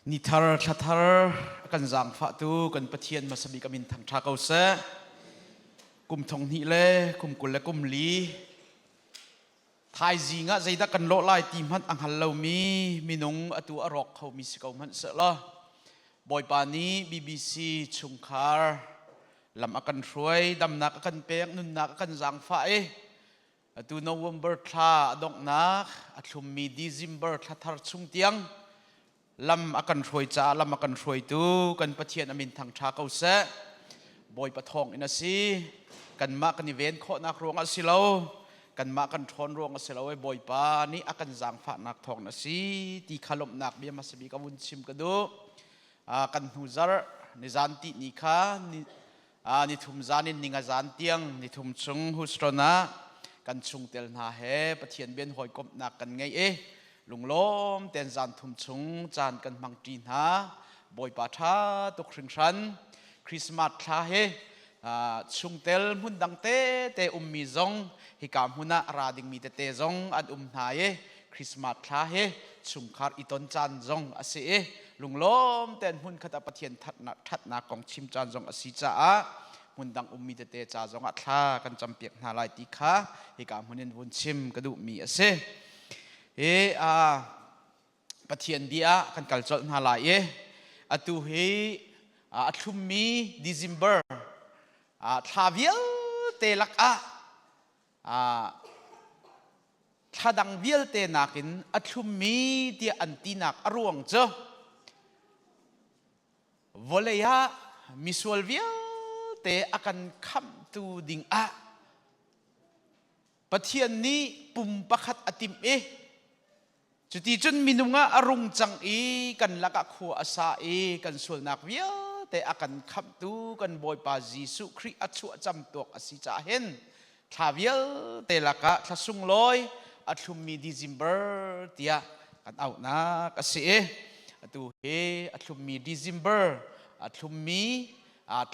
Ni thar thla thar a kan zaangfahtu kan Pathian hmasa bik a min thangṭha ko seh. Kum thong hnih le kum 20 le kum li thaizing ah zeidah kan lawh lai ti hmanh a hngal lomi minung atu a rawk khomi si ko hmanh sehlaw Bawipa nih BBC chungkhar lam a kan hruai, damnak a kan pek, nunnak a kan zaangfah i Atu November thla a donghnak a thlummi December thla thar chung tiang lam a kan hruai caah lam a kan hruaitu kan Pathian a min thangṭha ko seh. Bawipa thawng in a si. Kanmah kan i ven khawhnak ruangah si lo. Kanmah kan ṭhawn ruang a si lo. Bawipa nih a kan zaangfahnak thawng a si ti kha lawmhnak bia hmasa bik a vun chim ka duh. Kan hnu zarh nizan ti ni kha Nithum zan in ninga zan tiang nithum chung Houston ah kan chungtel hna he Pathian bian hawikomhnak kan ngei i lunglawm ten zan thum chung caan kan hmang ṭi hna. Bawipa ṭha tuk hringhran. Christmas thla hi chungtel hmun dang tete ummi zong hika hmun ah ra dingmi tete zong an um hna i Christmas thla hi chungkhar i ton caan zong a si i lunglawm tein hmunkhat ah Pathian ṭhatnak kong chim caan zong a si caah hmundang ummi tete ca zong ah thla kan campiak hna lai ti kha hika hmun in vun chim ka duhmi a si. Hi Pathian bia kan kal colh hna lai i atu hi a thlummi December thla vialte lakah thla dang vialte nakin a thlummi tiah an tinak a ruang cu vawlei ah misual vialte a kan khamhtu ding ah Pathian nih pum pakhat a timh i cuti cun minung ah a rung cang i kan lakah khua a sa i kan sualnak vialte a kan khamhtu kan Bawipa Jesuh Khrih a chuah camtuak a si caah hin thla vialte lakah thla sunglawi a thlummi December tiah kan auhnak a si i atu hi a thlummi December a thlummi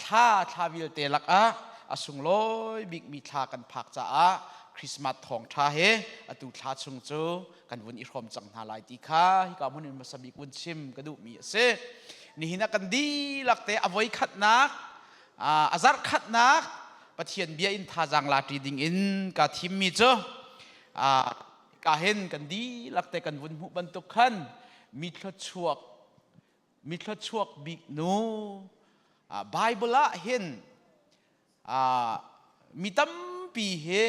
thla thla vialte lakah a sunglawi bikmi thla kan phak caah Christmas thawngṭha he atu thla chung cu kan vun i hrawm cang hna lai ti kha hika hmun in hmasa bik vun chim ka duhmi a si. Nihin ah kan dihlak te a voi khatnak a zarh khatnak Pathian bia in thazaang la ṭi ding in ka thimmi cu ka hin kan dihlak te kan vun hmuh bantuk khan mi thluachuak mi thluachuak bik nu Bible ah hin mi tampi hi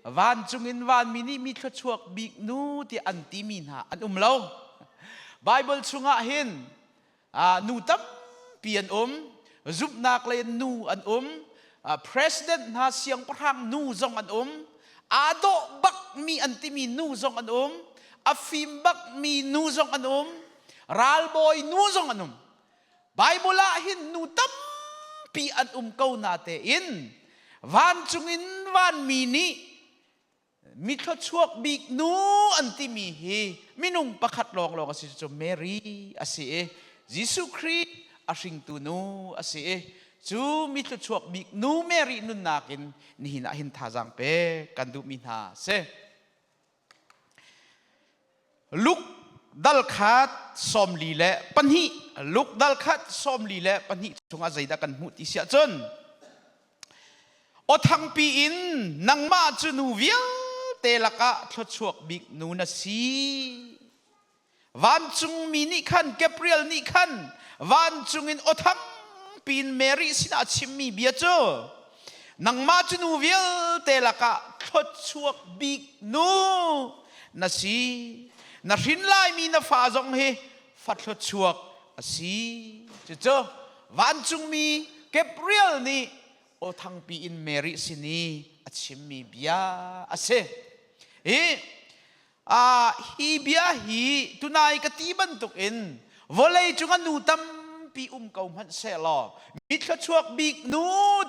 vancung in vanmi nih mi thluachuak bik nu tiah an timi hna an um lo. Bible chungah hin nu tampi an um, zumhnak lei in nu an um, president hna siangpahrang nu zong an um, aa dawh bakmi an timi nu zong an um, a fim bakmi nu zong an um, ralbawi nu zong an um. Bible ah hin nu tampi an um ko na tein vancung in vanmi nih mi thluachuak bik nu an timi hi minung pakhat lawnglawng a si cu Mary a si i Jesuh Khrih a hringtu nu a si i cu mi thluachuak bik nu Mary nunnak in nihin ah hin thazaang pek kan duhmi hna si. Luke dal khat 42 Luke dal khat 42 chungah zeidah kan hmuh ti siah cun aw thangpi in nangmah cu nu vialte lakah thluachuak bik nu na si vancungmi nih khan Gabriel nih khan vancung in aw thangpi in Mary sinah a chimmi bia cu nangmah cu nu vialte lakah thluachuak bik nu na si na hrin laimi na fa zong hi fa thluachuak a si cucu vancungmi Gabriel nih aw thangpi in Mary sin i a chimmi bia a si hi hi bia hi tunai ka ti bantuk in vawlei cung ah nu tampi um ko hmanh sehlaw mi thluachuak bik nu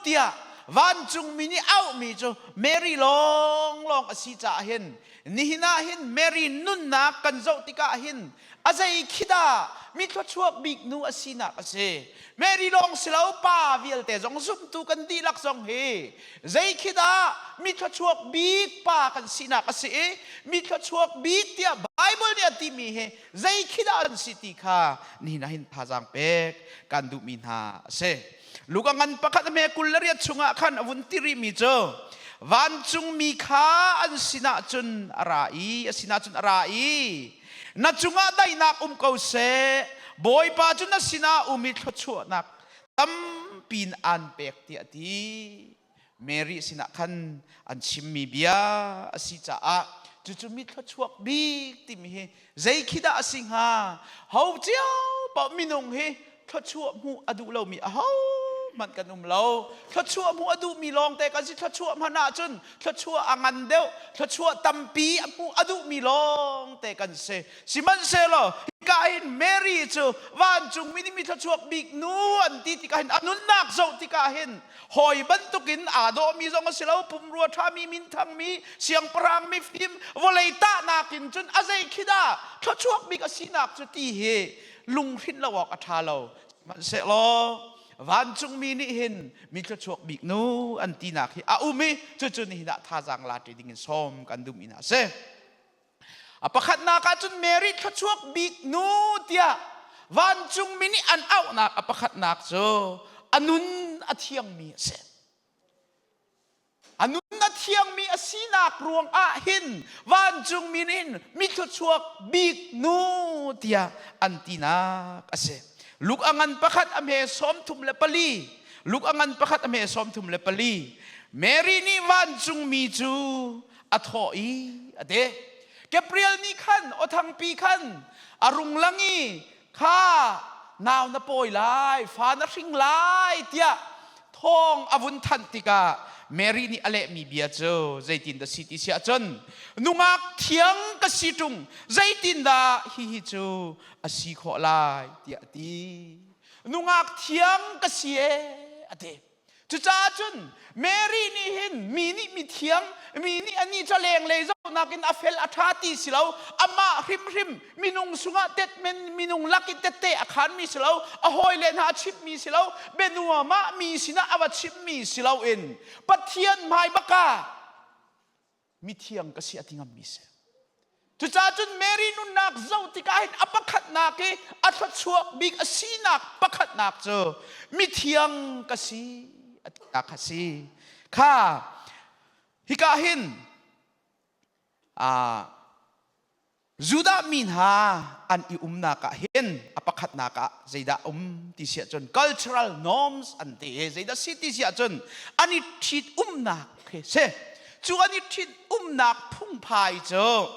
tiah Vancungmi nih auhmi cu Mary lawnglawng a si caah hin nihin ah hin Mary nunnak kan zoh tikah hin a zei khi dah mi thluachuak bik nu a sinak a si. Mary lawng si lo, pa vialte zong, zumtu kan dihlak zong hi zei khi dah mi thluachuak bik pa kan sinak a si i mi thluachuak bik tiah Bible nih a timi hi zei khi dah an si ti kha nihin ah hin thazaang pek kan duhmi hna a si. Luka ngan pakhat hme 28 chungah khan a vun ti rihmi cu vancungmi kha an sinah cun a ra i a sinah cun a ra i na cungah daihnak um ko seh, Bawipa cu na sinah um i thluachuahnak tampi in aan pek tiah a ti. Mary sinah khan an chimmi bia a si caah cucu mi thluachuak bik timi hi zei khi dah a si hnga? Ho cio paoh minung hi thluachuah hmuh a duh lomi aho hmanh kan um lo. Thluachuah hmuh a duhmi lawngte kan si. Thluachuah hmanh ahcun thluachuah a ngan deuh, thluachuah tampi a hmuh a duhmi lawngte kan si. Sihmanhsehlaw hika hin Mary cu vancungmi nih mi thluachuak bik nu an ti tikah hin a nunnak zoh tikah hin hawi bantukin aa dawhmi zong a si lo, pumrua ṭhami, minthangmi, siangpahrang, mifim, vawlei tahnak in cun a zei khi dah thluachuak bik a sinak cu ti hi lunghrinh lo awk a ṭha lo. Sihmanhsehlaw vancungmi nih hin mi thluachuak bik nu an tinak hi a um i cucu nihin ah thazaang la ṭi dingin sawm kan duhmi hna a si. A pakhatnak ah cun Mary thluachuak bik nu tiah vancungmi nih an auhnak a pakhatnak cu a nun a thiangmi a si. A nun a thiangmi a sinak ruangah hin vancungmi nih hin mi thluachuak bik nu tiah an tinak a si. Luke a ngan pakhat a hme 34. Luke a ngan pakhat a hme 34. Mary nih vancungmi cu a thawh i a ti. Gabriel nih khan aw thangpi khan a rung lang i kha nau na pawi lai, fa na hring lai tiah thawng a vun thanh tikah Mary nih a lehmi bia cu zeitindah si ti si ahcun, nungak thiang ka si ṭung, zeitindah hihi cu a si khawh lai tiah a ti. Nungak thiang ka si e a ti. Cucaah cun Mary nih hin mi nih mithiang, mi nih anih cu lenglei zohnak in a fel a ṭha ti si lo, amah hrimhrim minung sungah tetmen minung lak i tette a khanmi si lo, a hawile hna a chimhmi si lo, bianuam ah mi sinah a va chimmi si loin Pathian hmai bak ah mithiang ka si a ti ngammi si. Cucaah cun Mary nunnak zoh tikah hin a pakhatnak i a thluachuak bik a sinak pakhatnak cu mithiang ka si a tinak kha si. Kha hika hin Judah mi hna an i umnak ah hin a pakhatnak ah zeidah um ti si ahcun cultural norms an ti i zeidah si ti si ahcun an i ṭhit umnak khi si. Cu an i ṭhit umnak phungphai cu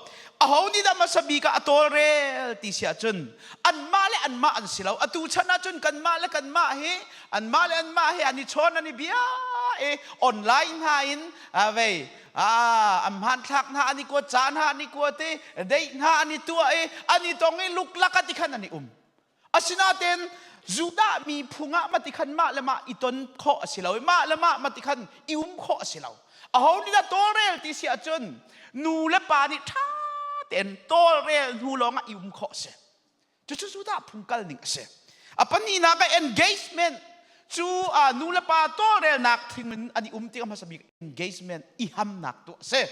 aho nih dah hmasa bik ah a tawlrel ti si ahcun anmah le anmah an si lo. Atu chan ahcun kanmah le kanmah hi anmah le anmah hi an i chawn, an i bia i online hna in vei an hmanthlak hna an i kuat, ca hna an i kuat i date hna an i tuah i an i tong i luklak ah tikhan an i um. Asinain Judah mi phung ah mati khan mah le mah i ton khawh a si lo i mah le mah mati khan i um khawh a si lo. Aho nih dah tawlrel ti si ahcun nu le pa nih ṭha tein tawlrel hnu lawng ah i um khawh a si. Cucu Judah phung kal ning a si. A pahnihnak ah engagement cu nu le pa tawlrelnak thing in an i um tikah hmasa bik engagement i hamnak tuah a si.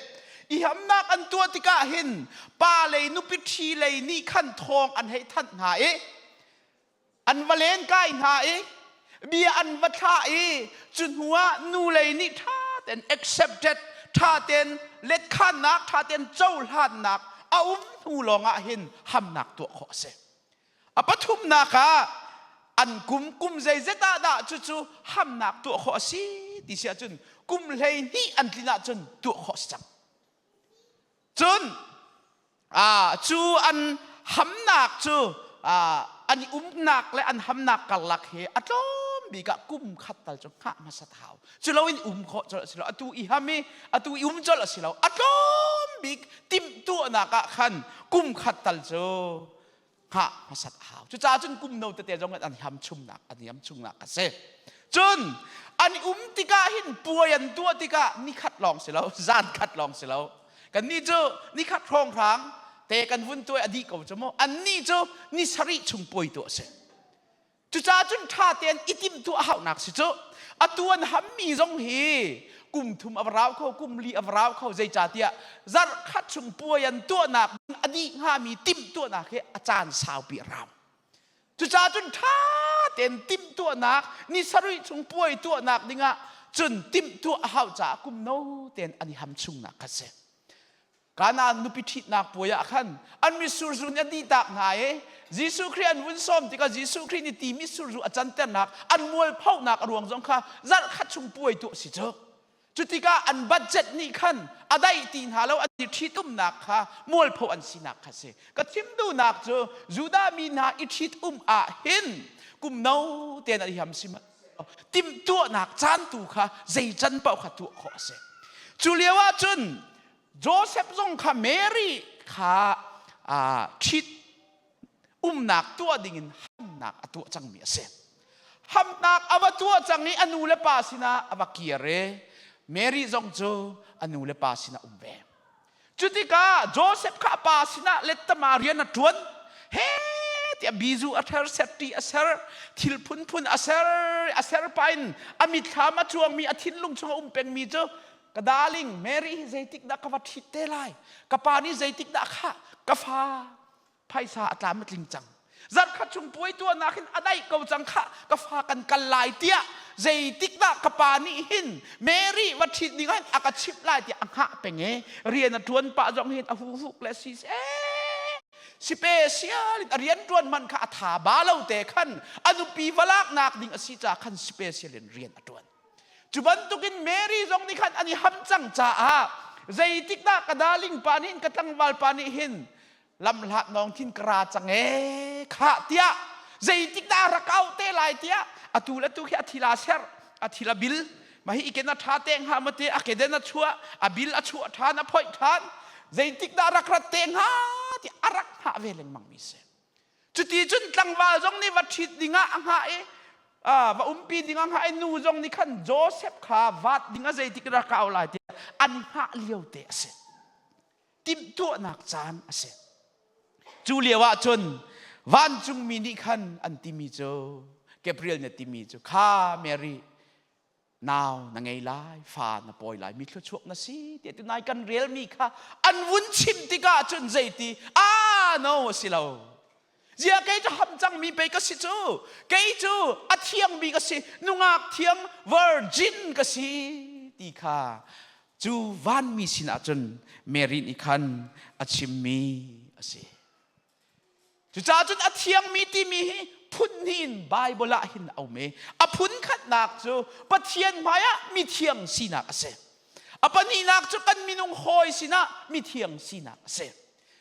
I hamnak an tuah tikah hin pa lei nupi ṭhi lei nih khan thawng an hei thanh hna i an va len kai hna i bia an va thlah i cu hnu ah nu lei nih ṭha tein accepted, ṭha tein letkhannak, ṭha tein cohlannak a um hnu lawng ah hin hamnak tuah khawh a si. A pathumnak ah an kum zeizet ah dah cucu hamnak tuah khawh a si ti si ahcun kum 12 an tlin ahcun tuah khawh a si cang. Cun cu an hamnak cu an i umnak le an hamnak karlak hi a tlawm bik ah kum khat tal cu hngah hmasat hau. Cu loin um khawh colh a si lo. Atu i ham i atu i um colh a si lo. A tlawm bik timhtuahnak ah khan kum khat tal cu hngah hmasat a hau. Cucaah cun kum no tete zong an ham chungnak an i ham chungnak a si. Cun an um tikah hin puai an tuah tikah nikhat lawng si lo, zan khat lawng si lo. Kannih cu nikhat hrawnghrang te kan vun tuai a dih ko cu mu. Annih cu ni sarih chung puai tuah a si. Cucaah cun ṭha tein i timhtuah haunak si cu. Atu an hammi zong hi kum thum a va rau kho, kum li a va rau kho zeicahtiah zarh khat chung puai an tuahnak a dih hngami timhtuahnak hi a caan saupi a rau. Cucaah cun ṭha tein timhtuahnak ni sarih chung puai tuahnak dingah cun timhtuah a hau caah kum no tein an i ham chungnak kha si. Kanaan nupi ṭhitnak puai ah khan an mitsur zu nih a dihtak hna i Jesuh Khrih an vun sawm tikah Jesuh Khrih nih ti mitsur zu a canternak an mualphonak a ruang zong kha zarh khat chung puai tuah si cu. Cu tikah an budget nih khan a daih ti hna lo an i ṭhitumnak kha mualpho an sinak kha si. Ka chim duhnak cu Judah mi hna i ṭhitum ah hin kum no tein an i ham si timhtuahnak caan tu kha zei can paoh kha tuah khawh a si. Cu lio ah cun Joseph zong kha Mary kha ṭhit umnak tuah dingin hamnak a tuah cangmi a si. Hamnak a va tuah cang i a nu le pa sinah a va kir i Mary zong cu a nu le pa sinah um ve. Cutikah Joseph kha a pa sinah lettama rian a ṭuan. He tiah bizu a ther set a ser thil phunphun a ser a ser pa in a mitthlam a cuangmi a thinlung chung a um pengmi cu ka darling Mary hi zeitik dah ka va ṭhit te lai ka pa nih zeitik dah kha ka fa phaisa a tlam a tling cang zarkhat chung puai tuahnak hin a daih ko cang kha ka fa kan kal lai tiah zeitik dah ka pa nih hin Mary va ṭhit ding ah a ka chimh lai tiah a hngah peng e rian a ṭuan pah zong hin a huhuk le si special in a rian ṭuan man kha a tha ba lo te khan a nupi va laknak ding a si ca khan special in rian a ṭuan Cu bantukin Mary zong nih khan an i ham cang caah zeitik dah ka darling pa nih ka tlangval pa nih hin lamhlat nawng khin ka ra cang ee khah tiah zeitik dah rak auh te lai tiah atu le tu khi a thil a ser a thil a bil mah hi iken a ṭha te hnga ma te a keden a chuah a bil a chuah ṭhan a phoih ṭhan zeitik dah rak rat te hnga tiah a rak hngah ve lengmang mi si Cuti cun tlangval zong nih va ṭhit dingah a hngah i va umpi dingah a hngah i nu zong nih khan Joseph kha vat dingah zeitik dah ka au lai tiah an hngah lio te a si. Timhtuahnak caan a si. Cu lio ah cun vancungmi nih khan an timi cu Gabriel nih a timi cu kha Mary nau na ngei lai fa na pawi lai mi thluachuak na si tiah tunai kan relmi kha an vun chim tikah cun zeiti ah no a si lo zia kei cu ham cangmi pei ka si cu kei cu a thiangmi ka si nungak thiang virgin ka si ti kha cu vanmi sinah cun Mary nih khan a chimmi a si Cucaah cun a thiangmi timi hi phun hnih in Baibal ah hin a um i a phun khatnak cu Pathian hmaiah mithiang sinak a si. A pahnihnak cu kan minung hawi sinah mithiang sinak a si.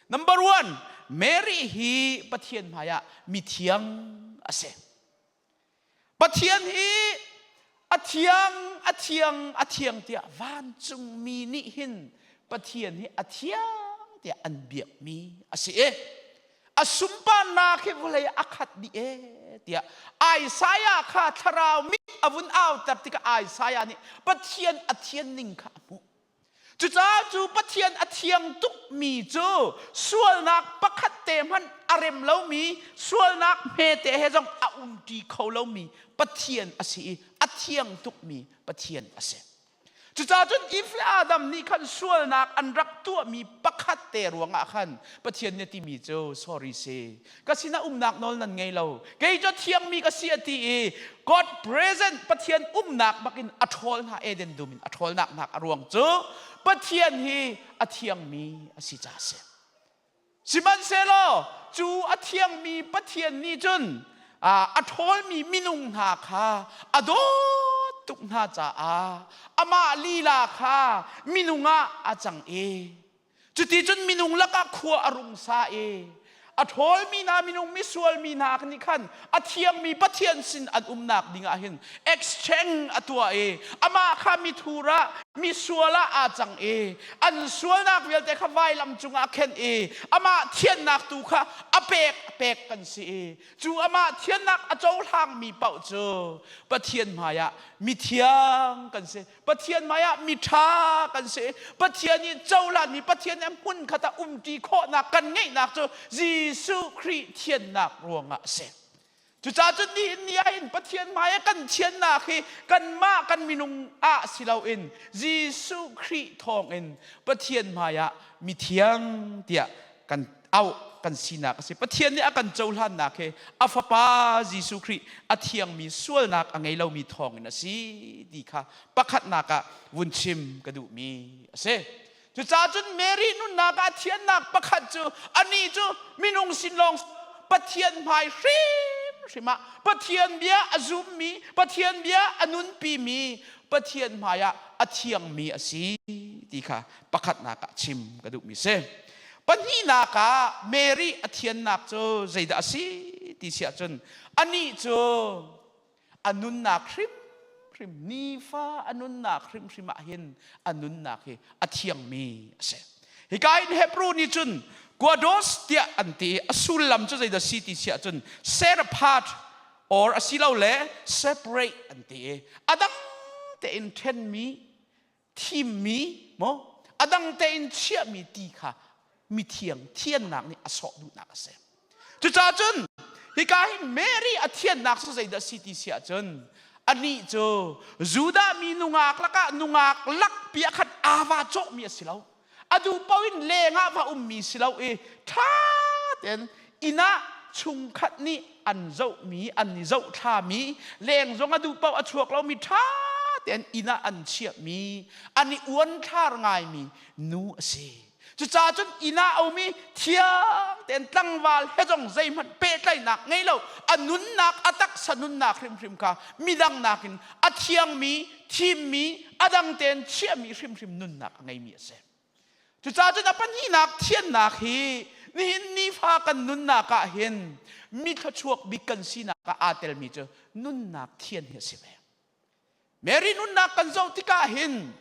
Number one, Mary hi Pathian hmaiah mithiang a si. Pathian hi a thiang, a thiang, a thiang tiah vancungmi nih hin Pathian hi a thiang tiah an biakmi a si i a sunparnak hi vawlei a khat dih e tiah Isaiah kha thlarau mit a vun auter tikah Isaiah nih Pathian a thian ning kha a hmuh. Cucaah cu Pathian a thiang tukmi cu sualnak pakhat te hmanh a rem lomi, sualnak hmete he zong a umṭi kho lomi Pathian a si i a thiang tukmi Pathian a si. Cucaah cun Eve le Adam nih khan sualnak an rak tuahmi pakhat te ruangah khan Pathian nih a timi cu sorry si ka sinah umnak nawl nan ngei lo kei cu thiangmi ka si a ti i God present Pathian umnak bakin a ṭhawl hna Eden dum in a ṭhawlnak nak a ruang cu Pathian hi a thiangmi a si ca a si sihmanhsehlaw cu a thiangmi Pathian nih cun a ṭhawlmi minung hna kha a dawt tuk hna caah amah lila kha minung ah a cang i Cuticun minung lakah khua a rung sa i a ṭhawlmi hna minung misual mi hna nih khan a thiangmi Pathian sin an umnak dingah hin exchange a tuah i amah kha mithur ah misual ah aa cang i an sualnak vialte kha vailam cungah a khenh i amah thiannak tu kha a pek a pek kan si i cu amah thiannak a cohlangmi paoh cu Pathian hmaiah mithiang kan si. Pathian hmaiah miṭha kan si. Pathian nih cohlanmi Pathian nih hmun khat ah umṭi khawhnak kan ngeihnak cu Jesuh Khrih thiannak ruangah a si. Cucaah cun nihin ni ah hin Pathian hmai ah kan thiannak hi kanmah kan minung ah si loin Jesuh Khrih thawngin Pathian hmai ah mithiang tiah kan auh kan sinak a si. Pathian nih a kan cohlannak hi a Fapa Jesuh Khrih a thiangmi sualnak a ngei lomi thawngin a si ti kha pakhatnak ah vun chim ka duhmi a si. Cucaah cun Mary nunnak ah thiannak pakhat cu anih cu minung sin lawng Pathian hmai hrimhrim ah Pathian bia a zummi, Pathian bia a nunpimi, Pathian hmai ah a thiangmi a si ti kha pakhatnak ah chim ka duhmi si. Pahnihnak ah Mary a thiannak cu zeidah a si ti si ahcun anih cu a nunnak hrimhrim nifa a nunnak hrimhrim ah hin a nunnak hi a thiangmi a si. Hika in Hebrew nih cun Quados tiah an ti i a sullam cu zeidah si ti si ahcun set apart or asilole separate an ti i a dang tein ṭhenmi thimmi maw a dang tein chiahmi ti kha mithiang thiannak nih a sawh duhnak a si. Cucaah cun hika hin Mary a thiannak cu zeidah si ti si ahcun anih cu Judah mi nungak lakah nungak lakpi ah khan aa va cawhmi a si lo. A duh paoh in leng ah va ummi si lo i ṭha tein inn ah chungkhat nih an zohmi, an i zohthlami, leng zong a duh paoh a chuak lomi ṭha tein inn ah an chiahmi, an i uanthlar ngaimi nu a si. Cucaah cun inn ah a um i thiang tein tlangval he zong zeihmanh pehtlaihnak ngei lo, a nunnak, a taksa nunnak hrimhrim kha midang nakin a thiangmi, thimmi, a dang tein chiahmi hrimhrim nunnak a ngeimi a si. Cucaah cun a pahnihnak thiannak hi nihin nifa kan nunnak ah hin mi thluachuak bik kan sinak ah aa telmi cu nunnak thian hi a si ve. Mary nunnak kan zoh tikah hin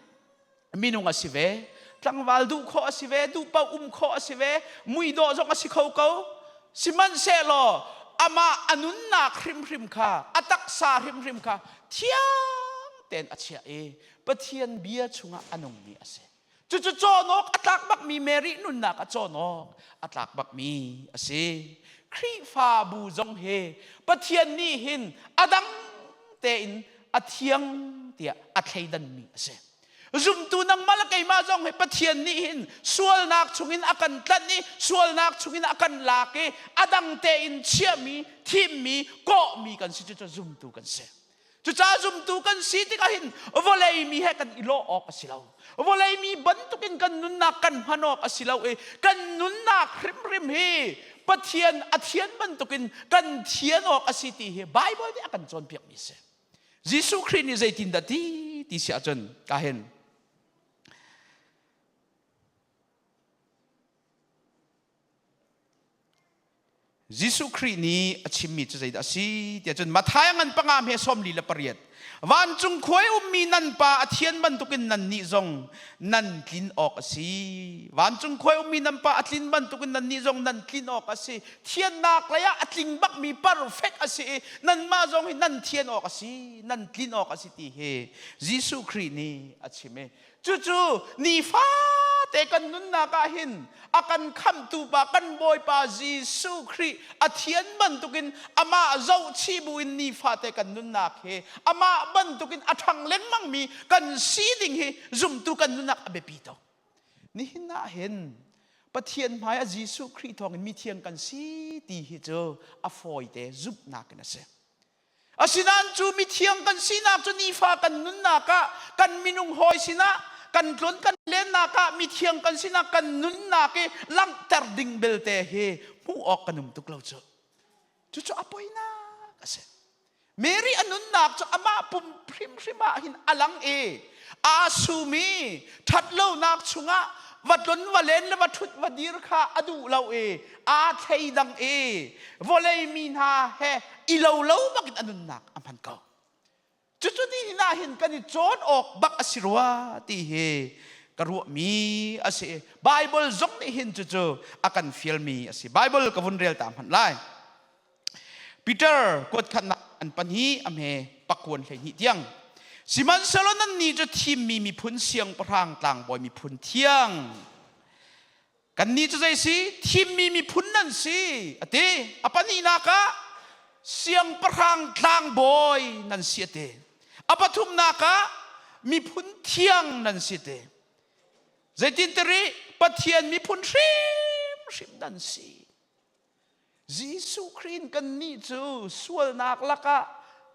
minung a si ve, tlangval duh khawh a si ve, duh paoh um khawh a si ve, muidawh zong a si kho ko. Sihmanhsehlaw amah a nunnak hrimhrim kha, a taksa hrimhrim kha thiang tein a chiah i Pathian bia chungah a nungmi a si. Cucu cawn awk a tlak bakmi Mary nunnak a cawn awk a tlak bakmi a si. Khrihfabu zong hi Pathian nih hin a dang tein a thiang tiah a thleidanmi a si. Zumtu nangmah le keimah zong hi Pathian nih hin sualnak chungin a kan tlanh i sualnak chungin a kan lak i a dang tein chiahmi, thimmi, kawhmi kan si cucu zumtu kan si. Cucaah zumtu kan si tikah hin vawlei mi he kan i lawh awk a si lo. Vawlei mi bantukin kan nunnak kan hman awk a si lo i kan nunnak hrimhrim hi Pathian a thian bantukin kan thian awk a si ti hi Bible nih a kan cawnpiakmi a si. Jesuh Khrih nih zeitindah ti ti si ahcun ka hin Jesuh Khrih nih a chimmi cu zeidah a si tiah cun Matthai ngan panga hme 48 vancung khua i ummi nan pa a thian bantukin nannih zong nan tlin awk a si vancung khua i ummi nan pa a tlin bantukin nannih zong nan tlin awk a si thiannak lei ah a tling bakmi perfect a si i nanmah zong hi nan thian awk a si nan tlin awk a si ti hi Jesuh Khrih nih a chim i Cucu nifate kan nunnak ah hin a kan khamhtu pa kan Bawipa Jesuh Khrih a thian bantukin amah zohchih buin nifate kan nunnak hi amah bantukin a ṭhang lengmangmi kan si ding hi zumtu kan nunnak a biapi tuk. Nihin ah hin Pathian hmai ah Jesuh Khrih thawngin mithiang kan si ti hi cu a fawite zumhnak in a si. Asinain cu mithiang kan sinak cu nifa kan nunnak ah kan minung hawi sinah kan tlun kan lennak ah mithiang kan sinak kan nunnak i langhter ding belte hi hmuh awk kan um tuk lo cu. Cucu a poinak a si. Mary a nunnak cu amah pum hrimhrim ah hin a lang i aa sumi ṭhatlonak chungah va tlun va len le va ṭhut va dir kha a duh lo i aa thleidang i vawlei mi hna he i lo lo bakin a nunnak a hman ko. Cucu nihin ah hin kan i cawn awk bak a si rua ti hi ka ruahmi a si. Bible zong nih hin cucu a kan fialmi a si. Bible ka vun rel ta hmanh lai. Peter kuatkhatnak an pahnih a hme pakuan 12 tiang. Sihmanhsehlaw nannih cu thimmi miphun siangpahrang tlangbawi miphun thiang Kannih cu zei si thimmi miphun nan si a ti. A pahnihnak ah siangpahrang tlangbawi nan si a ti. A pathumnak ah miphun thiang nan si a ti. Zeitintiah Pathian miphun hrimhrim nan si. Jesuh Khrih in kannih cu sualnak lakah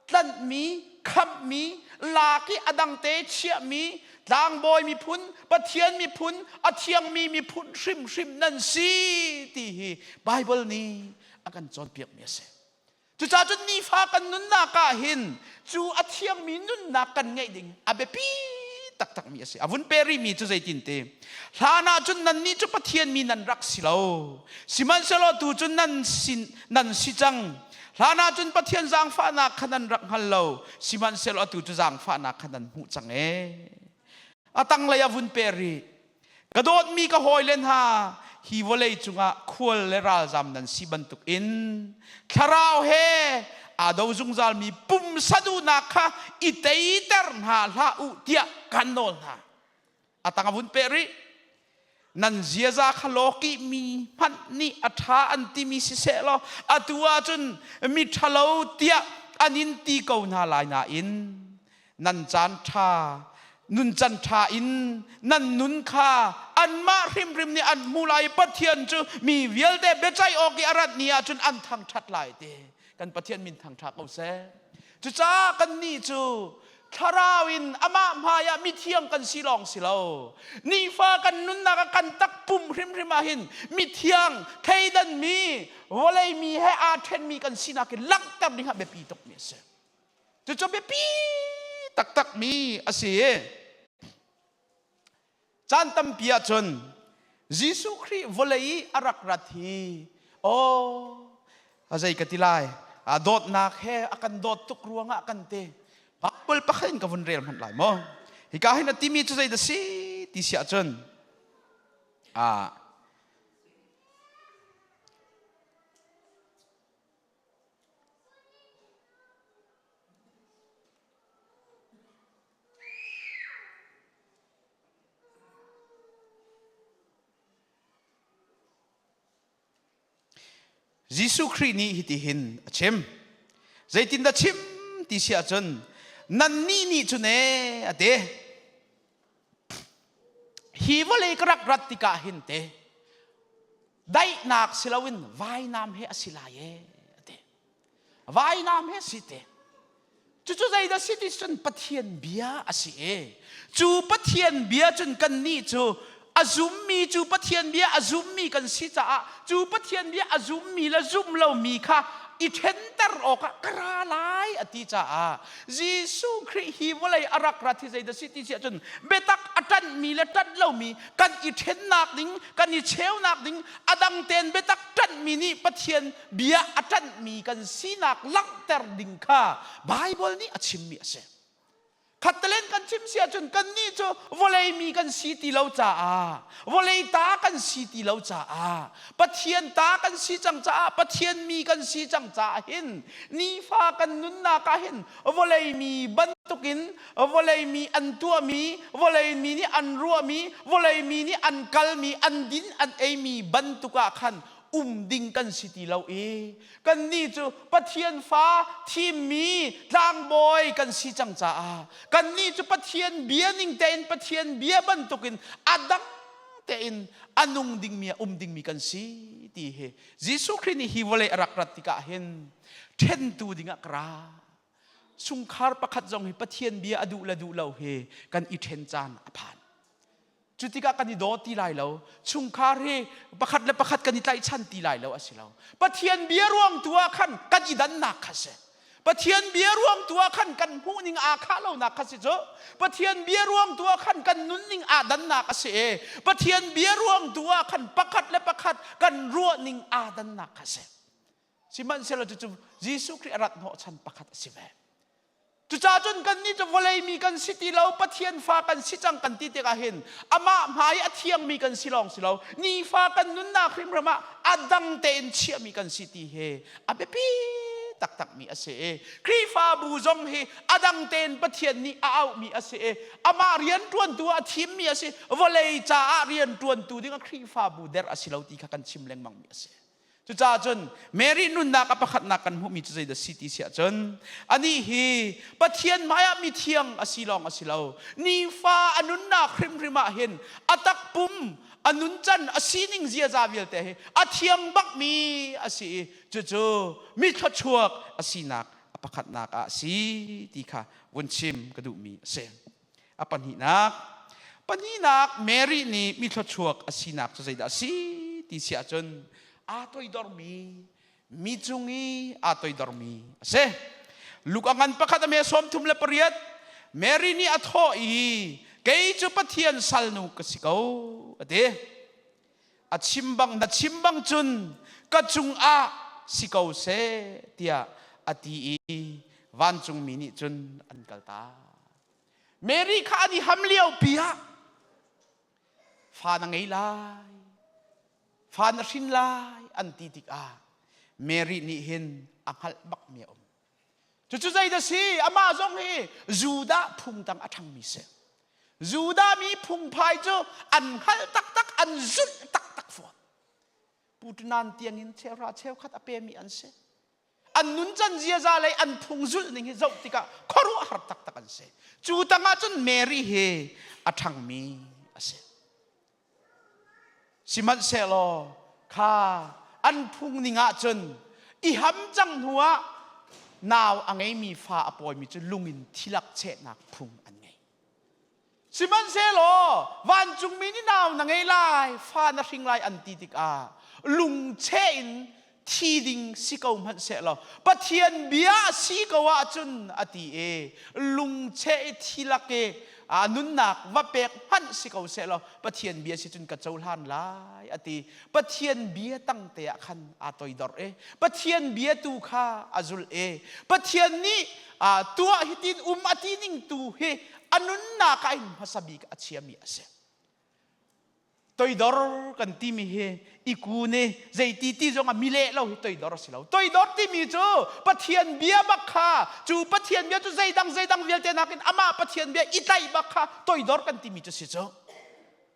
tlanhmi, khamhmi, lak i a dangte chiahmi, tlangbawi miphun, Pathian miphun, a thiangmi miphun hrimhrim nan si ti hi Baibal nih a kan cawnpiakmi a si. Cucaah cun nifa kan nunnak ah hin cu a thiangmi nunnak kan ngeih ding a biapi taktakmi a si. A vun pe rihmi cu zeitin ti? Hlan ah cun nannih cu Pathian mi nan rak si lo. Sihmanhsehlaw tu cu nan sin nan si cang. Hlan ah cun Pathian zaangfahnak kha nan rak hngal lo. Sihmanhsehlaw atu cu zaangfahnak kha nan hmuh cang ee. A tanglei a vun pe rih. Ka dawtmi ka hawile hna, hi vawlei cungah khual le ralzam nan si bantukin thlarau he aa do zungzalmi pumsa duhnak kha i teiter hna hlah u tiah kan nawl hna. A tang a vun peh rih. Nan ziaza kha lawkih mi hmanh nih a ṭha an timi siseh law atu ahcun mi ṭhalo tiah an in ti ko hna lai nain nan caan ṭha nuncan ṭha in nan nun kha anmah hrimhrim nih an hmu lai i Pathian cu mi vialte biaceih awk i a rat ni ahcun an thangṭhat lai ti kan Pathian min thangṭha ko seh. Cucaah kannih cu thlarau in amah hmai ah mithiang kan si lawng si lo nifa kan nunnak ah kan takpum hrimhrim ah hin mithiang thleidanmi vawlei mi he aa ṭhenmi kan sinak hi langhter ding ah biapi tukmi a si. Cucu biapi taktakmi a si. Caan tampi ahcun Jesuh Khrih vawlei i a rak rat hi aw a zei ka ti lai a dawtnak he a kan dawt tuk ruangah kan ti Bible pakhat in ka vun rel hmanh lai maw hika hin a timi cu zei dah si ti si ahcun ah Jesuh Khrih nih hitihin a chim. Zeitindah chim ti si ahcun nannih nih cun ee a ti. Hi vawlei ka rak rat tikah hin te daihnak si loin vainam he a si lai ee a ti. Vainam he si te. Cucu zeidah si ti cun Pathian bia a si e. Cu Pathian bia cun kannih cu a zummi cu Pathian bia a zummi kan si caah cu Pathian bia a zummi le zum lomi kha i ṭhenter awkah ka ra lai a ti caah Jesuh Khrih hi vawlei a rak rat hi zeidah si ti si ahcun biatak a ṭanhmi le ṭanh lomi kan i ṭhennak ding kan i cheunak ding a dang tein biatak ṭanhmi nih Pathian bia a ṭanhmi kan sinak langhter ding kha Baibal nih a chimmi a si. Khattalen kan chim si ahcun kannih cu vawlei mi kan si ti lo caah vawlei ta kan si ti lo caah Pathian ta kan si cang caah Pathian mi kan si cang caah hin nifa kan nunnak ah hin vawlei mi bantukin vawlei mi an tuahmi vawlei mi nih an ruahmi vawlei mi nih an kalmi an din an eimi bantuk ah khan um ding kan si ti lo i kannih cu Pathian fa thimmi tlangbawi kan si cang caah kannih cu Pathian bia ning tein Pathian bia bantukin a dang tein a nung dingmi a um dingmi kan si ti hi Jesuh Khrih nih hi vawlei a rak rat tikah hin ṭhentu dingah ka ra sungkhar pakhat zong hi Pathian bia a duh le duh lo hi kan i ṭhen caan a phan Cu tikah kan i daw ti lai lo. Chungkhar hi pakhat le pakhat kan i tlaihchan ti lai lo a si lo. Pathian bia ruang tu ah khan kan i dannak kha si. Pathian bia ruang tu ah khan kan hmuhning aa khah lonak kha si cu. Pathian bia ruang tu ah khan kan nunning aa dannak a si i Pathian bia ruang tu ah khan pakhat le pakhat kan ruahning aa dannak kha si. Sihmanhsehlaw cucu Jesuh Khrih a rat hnawhchan pakhat a si ve. Cucaah cun kannih cu vawlei mi kan si ti lo, Pathian fa kan si cang kan ti tikah hin amah hmai a thiangmi kan si lawng si lo, nifa kan nunnak hrimhrim ah a dang tein chiahmi kan si ti hi a biapi taktakmi a si i Khrihfabu zong hi a dang tein Pathian nih a auhmi a si i amah rianṭuantu ah a thimmi a si, vawlei caah rianṭuantu ding ah Khrihfabu der a si lo ti kha kan chim lengmangmi a si. Cucaah cun Mary nunnak a pakhatnak kan hmuhmi cu zeidah si ti si ahcun anih hi Pathian hmaiah mithiang a si lawng a si lo. Nifa a nunnak hrimhrim ah hin a takpum a nuncan a sining ziaza vialte hi a thiang bakmi a si i cucu mi thluachuak a sinak a pakhatnak ah a si ti kha vun chim ka duhmi a si. A pahnihnak, pahnihnak Mary nih mi thluachuak a sinak cu zeidah a si ti si ahcun aa toidormi mi cung i aa toidormi a si. Luka ngan pakhat a me 38 Mary nih a thawh i kei cu Pathian salnu ka si ko a ti. A chim bang na chim bang cun ka cungah si ko seh tiah a ti i vancungmi nih cun an kaltak. Mary kha an i ham lio pi ah fa na ngei lai, fa na hrin lai an ti tikah Mary nih hin a hngalh bakmi a um. Cucu zeidah si? Amah zong hi Judah phung tang a ṭhangmi si. Judah mi phungphai cu an hngalh taktak, an zulh taktak fawn. Putunan tiangin cheuhra cheukhat a pemi an si. An nuncan ziaza lei an phung zulh ning hi zoh tikah khuaruahhar taktak an si. Cu tangah cun Mary hi a ṭhangmi a si. Sihmanhsehlaw kha an phung ning ahcun i ham cang hnu ah nau a ngeimi fa a pawimi cu lung in thilak chehnak phung an ngei. Sihmanhsehlaw vancungmi nih nau na ngei lai, fa na hring lai an ti tikah lungcheh in thi ding si ko hmanh sehlaw Pathian bia a si ko ahcun a ti i lungcheh i thi lak i a nunnak va pek hmanh si ko sehlaw Pathian bia si cun ka cohlan lai a ti. Pathian bia tang te ah khan aa toidor i Pathian bia tu kha a zulh i Pathian nih tuah hitin um a ti ning tu hi a nunnak ah hin hmasa bik a chiami a si. Toidor kan timi hi i kun i zeiti ti zong ah mileh lo hi toidor a si lo. Toidor timi cu Pathian bia bak kha cu Pathian bia cu zeidang zeidang vialte nakin amah Pathian bia i tlaih bak kha toidor kan timi cu si cu.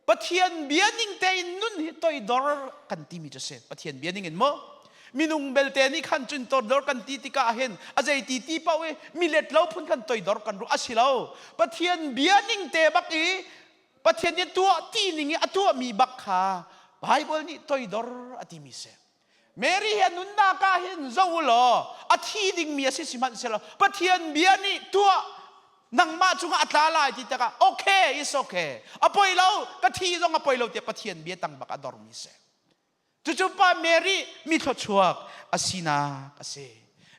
Pathian bia ning tein nun hi toidor kan timi cu si. Pathian bia ning in maw? Minung belte nih khan cun toidor kan ti tikah hin a zeiti ti paoh i milet lo phun khan toidor kan ruah a si lo. Pathian bia ning te bak i Pathian nih tuah ti ning i a tuahmi bak kha Bible nih toidor a timi si. Mary hi a nunnak ah hin zoh u law a thi dingmi a si sihmanhsehlaw Pathian bia nih tuah nangmah cungah a tla lai ti tikah okay is okay a poi lo ka thi zong a poi lo tiah Pathian bia tang bak a dormi si. Cucu pa Mary mi thluachuak a sinak a si.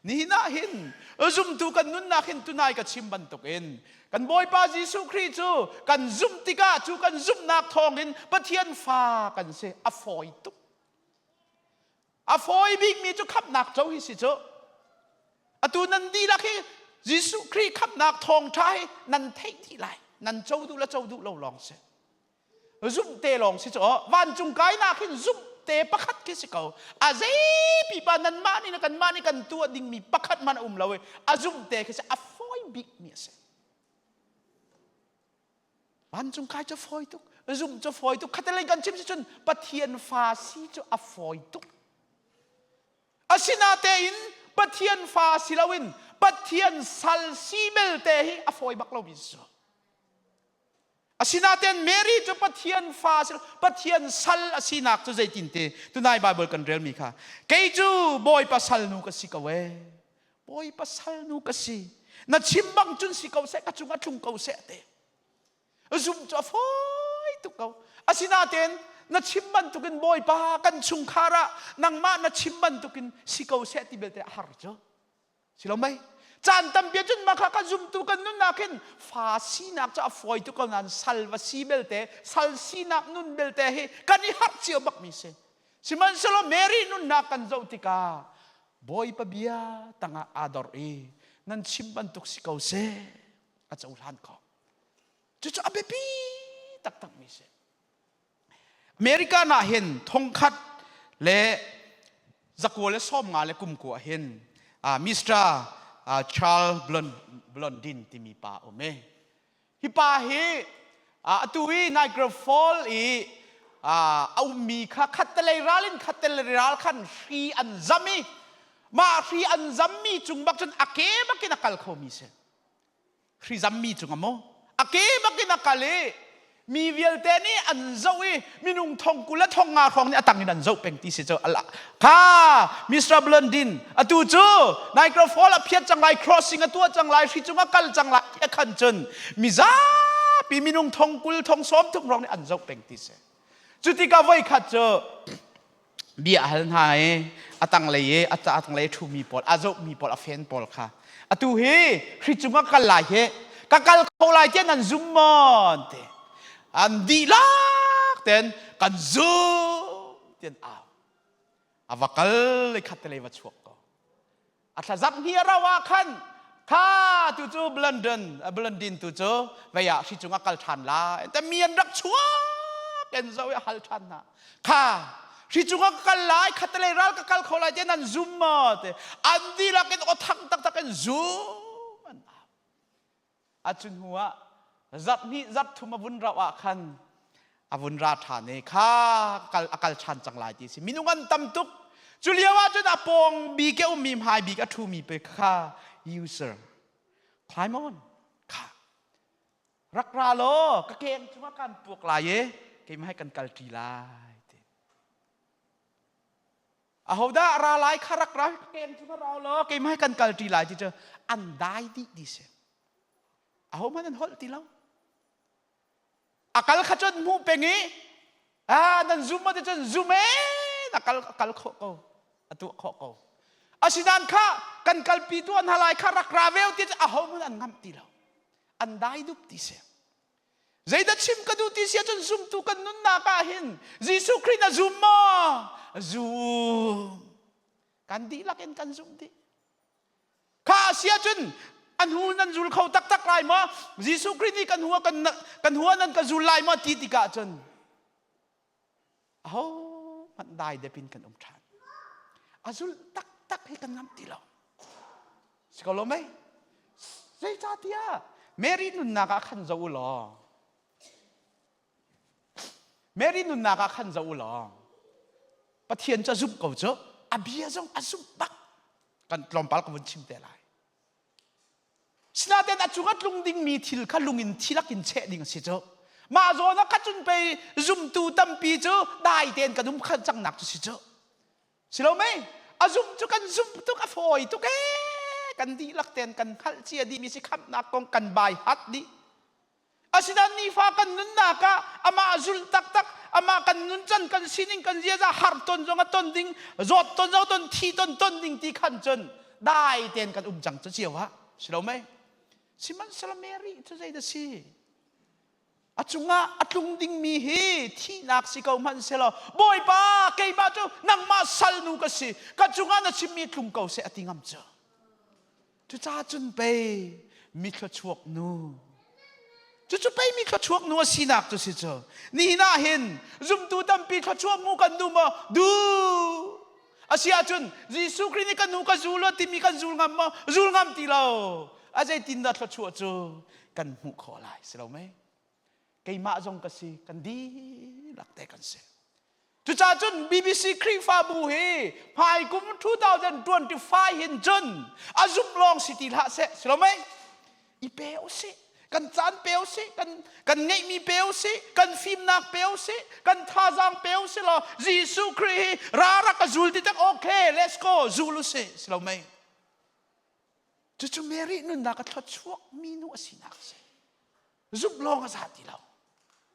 Nihin ah hin zumtu kan nunnak hin tunai ka chim bantukin kan Bawipa Jesuh Khrih cu kan zumh tikah cu kan zumhnak thawngin Pathian fa kan si a fawi tuk. A fawi bikmi cu khamhnak co hi si cu. Atu nan dihlak hi Jesuh Khrih khamhnak thawngṭha hi nan theih dih lai. Nan co duh le co duh lo lawng si. Zumh te lawng si cu vancung kainak hin zumh te pakhat khi si ko. A zei pipa nanmah nih kanmah nih kan tuah dingmi pakhat hmanh a um lo i a zumh te khi si a fawi bikmi a si. Vancung kai cu fawi tuk, zumh cu fawi tuk. Khatalei kan chim si cun Pathian fa si cu a fawi tuk. Asinatein Pathian fa si loin Pathian sal si belte hi a fawi bak lomi si. Asinain Mary cu Pathian fa Pathian sal a sinak cu zeitinte tunai Bible kan relmi kha kei cu Bawipa salnu ka si ko ee Bawipa salnu ka si na chim bang cun si ko seh ka cungah tlung ko seh te zum cu a fawi tuk ko asinain na chim bantukin Bawipa kan chungkhar ah nangmah na chim bantukin si ko seh ti belte a har cu Si lo mei? Caan tampi cun mah kha kan zumtu kan nunnak hin fa sinak cu a fawi tuk ko nain sal va si belte sal sinak nun belte hi kan i harh cio bakmi si. Sihmanhsehlaw Mary nunnak kan zoh tikah Bawipa bia tangah aa dor i. Nan chim bantuk si ko seh. A cohlan khawh. Cucu a biapi taktakmi si. America na hin thongkhat le zakua le 50 le kum kua hin Mr. Charles Blondin timi pa um e. Hi pa hi atu i Niagara Fall i a ummi kha khattelei ral in khattelei ral khan hri an zam i mah hri an zammi cung bak cun a ke bakin a kal khomi si. Hri zammi cung a maw? A ke bakin a kal i mi vialte nih an zoh i minung thong 20 le thong nga hrawng nih a tang in an zoh peng ti si cu kha Mr. Blondin atu cu Niagara Fall a phiat cang lai crossing a tuah cang lai hri cung a kal cang lai ti khan cun mizapi minung thong 20 thong 30 hrawng nih an zoh peng ti si cu tikah voi khat cu bia a hal hna i a tanglei i a tanglei ṭhumi pawl a zohmi pawl a fen pawl kha atu hi hri cungah kal lai hi ka kal kho lai tiah nan zum maw ti an dihlak ten kan zum tian au a va kal i khat te lei va chuak ko A thlazap hni a rauh ah khan kha tu cu Blondin Blondin tu cu vei ah hri cung a kal ṭhan lai. Te mi an rak chuak en zo i a hal ṭhan hna. Kha hri cung ah ka kal lai khatalei ral ka kal kho lai te nan zum maw te an dihlak in aw thang taktak in zum an au. A cu hnu ah zarh hnih zarh thum a vun rauh ah khan a vun ra ṭhan i kha kal a kal ṭhan cang lai ti si minung an tam tuk cu lio ah cun a pawng bik a ummi hmai bik a ṭhumi pe kha user climb on kha rak ra law ka keng cungah kan puak lai i keimah he kan kal ṭi lai ti Ahodah ra lai kha rak ra kem cu ra law keimah kan kal ṭi lai ti cu an dai dih ti si. Ahohmanh an holh ti lo. A kal kha cun hmuh peng i ah nan zum ma ti cun zum e na kal kal khawh ko a tuah khawh ko. Asinain kha kan kalpi tu an halai kha rak ra veo ti cu ahohmanh an ngamh ti lo. An dai dup ti si. Zeidah chim ka duh ti si ahcun zumtu kan nunnak ah hin Jesuh Khrih na zum maw? Zum. Kan dihlak in kan zumh dih. Kha a si ahcun a hnu nan zul kho taktak lai maw? Jesuh Khrih nih kan hua kan kan hua nan ka zul lai maw ti tikah cun aho hmanh dai dep in kan um ṭhan. A zul taktak hi kan ngamh ti lo. Si ko lo mei? Zeicahtiah Mary nunnak ah khan zoh u law Mary nunnak ah khan zoh u law Pathian cu a zumh ko cu a bia zong a zumh bak kan tlawmpal ka vun chim te lai Sinain a cung a tlung dingmi thil kha lung in thilak in cheh ding a si cu mah zawn ah kha cun pei zumtu tampi cu dai tein kan um khan cangnak cu si cu Si lo mei? A zumh cu kan zumh tuk a fawi tuk ee. Kan dihlak tein kan hngalh cia dihmi si khamhnak kong kan bai hat dih. Asinain nifa kan nunnak ah amah zulh taktak, amah kan nuncan, kan sining, kan ziaza har ton zong a ton ding, zawt ton zong ton, thi ton ton ding ti khan cun dai tein kan um cang cu cio ah. Si lo mei? Sihmanhsehlaw Mary cu zei dah si? A cungah a tlung dingmi hi thihnak si ko hmanh selaw Bawipa keimah cu nangmah salnu ka si ka cungah na chimmi tlung ko seh a ti ngam cu cucaah cun pei mi thluachuak nu cucu pei mi thluachuak nu a sinak cu si cu nihin ah hin zumtu tampi thluachuak mu kan duh maw duh a si ahcun Jesuh Khrih nih kan nu ka zul timi kan zul ngam maw zul ngam ti lo a zeitin dah thluachuah cu kan hmuh khawh lai si lo mei keimah zong ka si kan dihlak te kan si cucaah cun BBC Khrihfabu hi hmai kum 2025 hin cun a zumh lawng si ti hlah seh si lo mei i pe usih kan caan pe usih kan kan ngeihmi pe usih kan fimnak pe usih kan thazaang pe usih law Jesuh Khrih hi ra rak ka zul ti tak okay let's go zul usih si lo mei Cucu Mary nunnak a thluachuakmi nu a sinak a si. Zumh lawng a za ti lo.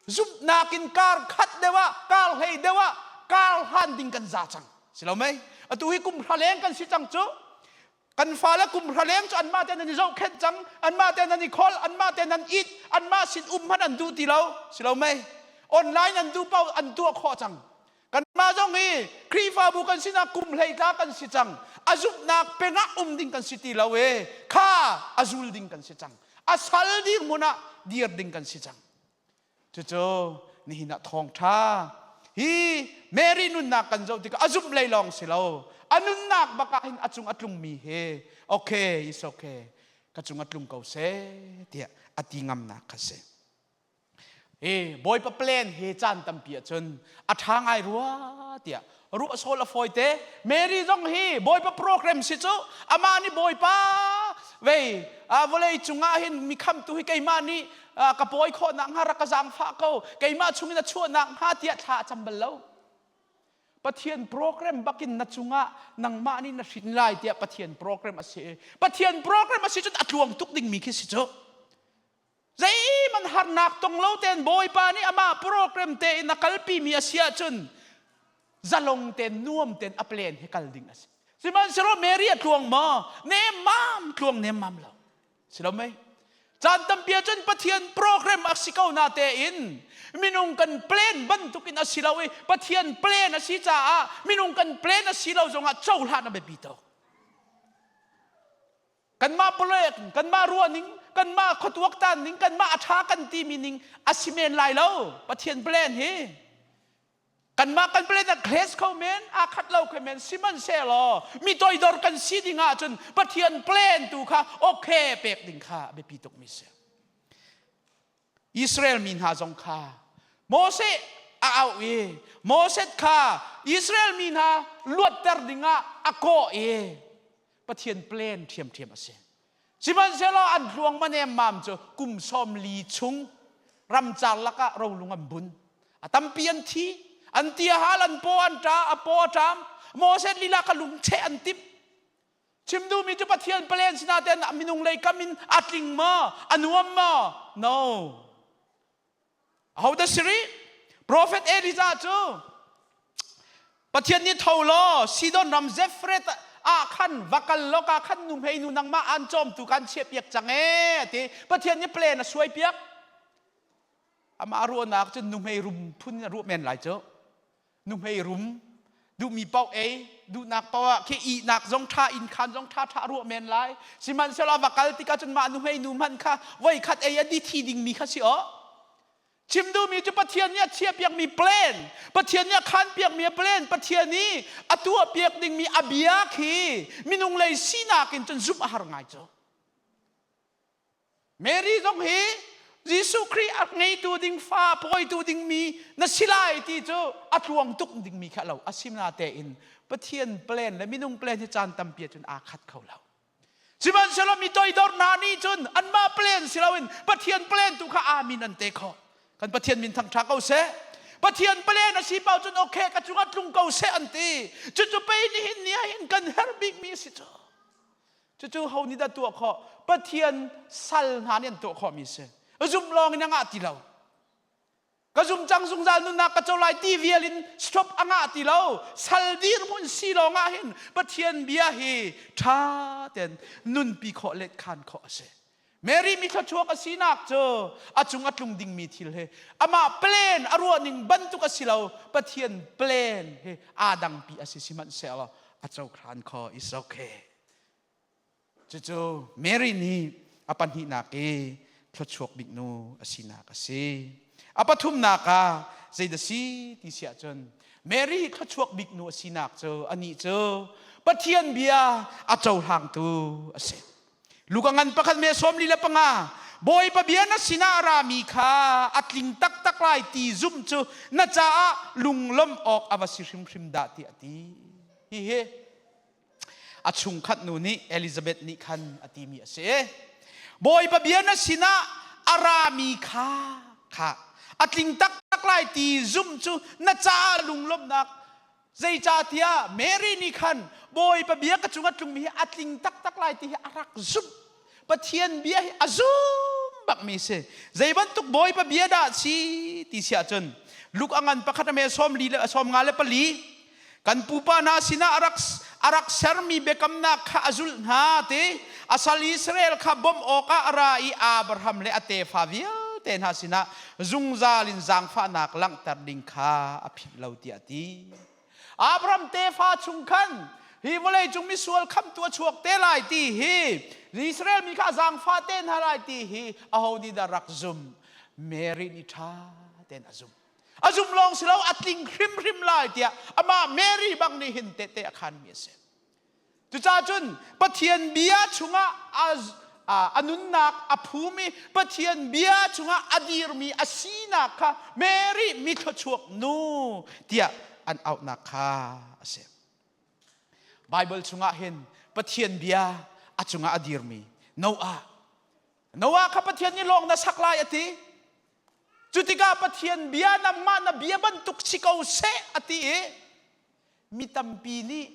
Zumhnak in kar khat deuh ah, kar hlei deuh ah, kar hlan ding kan za cang. Si lo mei? Atu hi kum hra leng kan si cang cu. Kan fale kum hra leng cu anmah tein an i zohkhenh cang, anmah tein an i kholh, anmah tein an it, anmah sin um hmanh an duh ti lo. Si lo mei? Online an duh paoh an tuah khawh cang. Kanmah zong hi Khrihfabu kan sinah kum hleitla kan si cang. A zumhnak pengah um ding kan si ti lo e. Kha a zul ding kan si cang. A sal dirhmun ah dir ding kan si cang. Cucu nihin ah thawngṭha hi Mary nunnak kan zoh tikah a zumh lei lawng si lo. A nunnak bak ah hin a cung a tlungmi hi okay is okay ka cung a tlung ko seh tiah a ti ngamnak kha si. Hi Bawipa plan hi caan tampi ahcun a ṭha ngai rua tiah ruah sawl a fawi te. Mary zong hi Bawipa program si cu amah nih Bawipa vei vawlei cungah hin mi khamtu hi keimah nih ka pawi khawh nak hnga rak ka zaangfah ko keimah chungin a chuah nak hnga tiah thla a cam bal lo. Pathian program bakin na cungah nangmah nih na hrin lai tiah Pathian program a si. Pathian program a si cun a tluang tuk dingmi khi si cu. Zeihmanh harnak tong lo tein Bawipa nih amah program tein a kalpimi a si ahcun zalong tein nuam tein a plan he kal ding a si. Sihmanhsehlaw Mary a tluang maw? Nemmam tluang nemmam lo. Si lo mei? Caan tampi ahcun Pathian program a si ko na tein minung kan plan bantukin a si lo i Pathian plan a si caah minung kan plan a si lo zongah cohlan a biapi tuk. Kanmah palek, kanmah ruahning, kanmah khuatuaktan ning, kanmah a ṭha kan timi ning a si men lai lo. Pathian plan hi kanmah kan plan a clash kho men, aa khat lo kho men. Sihmanhsehlaw mi toidor kan si ding ahcun Pathian plan tu kha okay pek ding kha a biapi tukmi si. Israel mi hna zong kha Moses a auh i Moses kha Israel mi hna luatter dingah a kawh i Pathian plan ṭhiamṭhiam a si. Sihmanhsehlaw an hluang manem cu kum 40 chung ramcar lakah rolung an bun. A tampi an thi, an ti a hal, an paw an ṭa, a paw a ṭam. Moses lila kha lungcheh an timh. Chim duhmi cu Pathian plan sinaten minung lei kam in a tling maw? A nuam maw? No. Ahodah si rih? Prophet Elijah cu Pathian nih tho law Sidon ram Zephret ah khan va kal law ka khan nu hmei nu nangmah an cawmtu kan chiahpiak cang ee ti Pathian nih plan a suai piak. Amah ruahnak cun nuhmei rum phun a ruah men lai cu. Nuhmei rum duhmi paoh ei duhnak paoh ah khi ihnak zong ṭha inn khan zong ṭha ṭha ruah men lai. Sihmanhsehlaw va kal tikah cun mah nuhmei nu hmanh kha voi khat ei a di thi dingmi kha si aw. Chim duhmi cu Pathian nih a chiahpiakmi plan, Pathian nih a khanpiakmi a plan, Pathian nih a tuahpiak dingmi a bia khi minung lei sinak in cun zumh a har ngai cu. Mary zong hi Jesuh Khrih a ngeitu ding fa pawitu dingmi na si lai ti cu a tluang tuk dingmi kha lo. Asinatein Pathian plan le minung plan hi caan tampi ahcun aa khat kho lo. Sihmanhsehlaw mi toidor hna nih cun anmah plan si loin Pathian plan tu kha amin an te khawh. Kan Pathian min thangṭha ko seh. Pathian plan a si paoh cun okay ka cungah tlung ko seh an ti. Cucu pei nihin ni ah hin kan herh bikmi a si cu. Cucu ho nih dah tuah khawh? Pathian sal hna nih an tuah khawhmi a si. Zumh lawng in a ngah ti lo. Ka zum cang zungzal nunnak ka co lai ti vial in stop a ngah ti lo. Sal dirhmun si lawng ah hin Pathian bia hi ṭha tein nunpi khawh let khan khawh a si. Mary mi thluachuak a sinak cu a cung a tlung dingmi thil hi amah plan a ruahning bantuk a si lo. Pathian plan hi aa dangpi a si sihmanhsehlaw a cohlan kho is okay. Cucu Mary nih a pahnihnak i thluachuak bik nu a sinak a si. A pathumnak ah zeidah si ti si ahcun Mary thluachuak bik nu a sinak cu anih cu Pathian bia a cohlangtu a si. Luka ngan pakhat me 45 Bawipa bia na sinah a rami kha a tling taktak lai ti zumh cu na caah lunglawmh awk a va si hrimhrim dah tiah a ti. Hihi a chungkhat nu nih Elizabeth nih khan a timi a si. Bawipa bia na sinah a rami kha kha a tling taktak lai ti zumh cu na caah lunglawmhnak zeicahtiah Mary nih khan Bawipa bia ka cung a tlungmi hi a tling taktak lai ti hi a rak zumh. Pathian bia hi a zum bakmi si. Zei bantuk Bawipa bia dah si ti si ahcun Luke a ngan pakhat a me sawm li le sawm nga le pali kan pupa hna sinah a rak a rak sermi biakamnak kha a zulh hna ti a sal Israel kha bawmh awkah a ra i Abraham le a tefa vialte hna sinah zungzal in zaangfahnak langhter ding kha a philh lo tiah a ti. Abraham tefa chung khan. Hi vawlei cung misual khamtu a chuak te lai ti hi Israel mi kha zaangfah te hna lai ti hi aho nih dah rak zum? Mary nih ṭha tein a zum. A zum lawng si lo a tling hrimhrim lai tiah amah Mary bang nih hin tehte a khanmi a si. Cucaah cun Pathian bia chungah a nunnak a phumi Pathian bia chungah a dirmi a sinak kha Mary mi thluachuak nu tiah an auhnak kha a si. Bible chungah hin Pathian bia a cungah a dirmi Noah Noah kha Pathian nih lawng na sak lai a ti. Cu tikah Pathian bia nangmah na bia bantuk si ko seh a ti i mi tampi nih